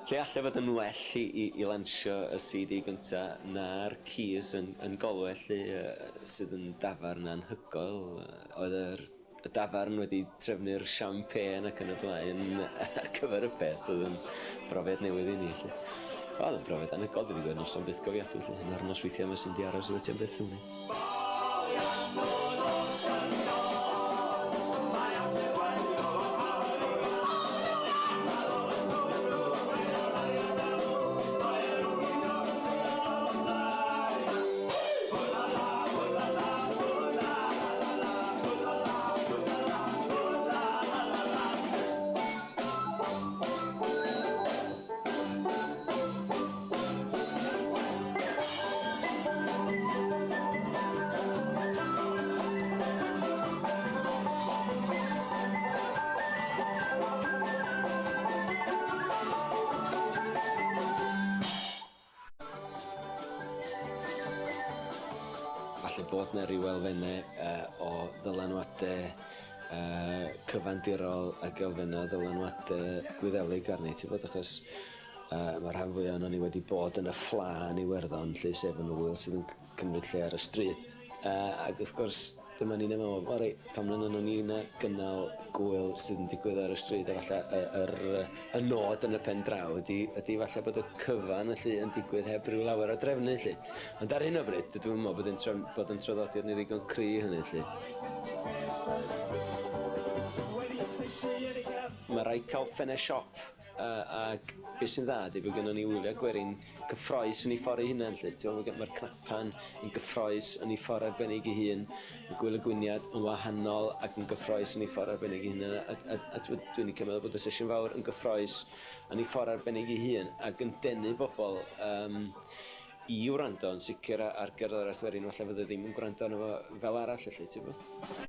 Lle alle fod yn well i lansio y CD gynta na'r Keys yn Galway 'lly, sydd yn dafarn anhygoel. Oedd y dafarn wedi trefnu'r champagne ac yn y blaen ar gyfer y peth, oedd yn brofiad newydd i ni 'lly. Oedd yn brofiad anhygoel, dwi 'di gweld noson byth gofiadwy 'lly, un o'r nosweithiau yma sy'n di aros efo ti am byth wn i. Falle bod 'na ryw elfennau o ddylanwadau cyfandirol ac elfennau o ddylanwadau Gwyddelig arni, ti'n gwbod, achos mae'r rhan fwyaf ohonon ni wedi bod yn y Fleadh yn Iwerddon, 'lly, sef yn ŵyl sydd yn cymryd lle ar y stryd. Ac wrth gwrs, dyma ni'n meddwl, o reit, pam na wnawn ni na gynnal gŵyl sydd yn digwydd ar y stryd, a falle y nod yn y pen draw ydy falle bod y cyfan felly yn digwydd heb ryw lawer o drefnu 'lly. Ond ar hyn o bryd, dydw i'm yn meddwl bod yn traddodiad ni ddigon cry hynny 'lly. Mae rhaid cael ffenest siop, ac beth sy'n dda ydy bod gynnon ni wyliau gwerin gyffrous yn ei ffordd ei hunan 'lly. Ti'n gwbod, mae'r cnapan yn gyffrous yn ei ffordd arbennig ei hun, mae Gwyl y Gwyniad yn wahanol ac yn gyffrous yn ei ffordd arbennig ei hunan, a t'mod, dwi'n licio meddwl bod y Sesiwn Fawr yn gyffrous yn ei ffordd arbennig ei hun ac yn denu bobl i wrando yn sicr ar gerddoriaeth werin falle fydde ddim yn gwrando arno fo fel arall felly, ti'n gwbod?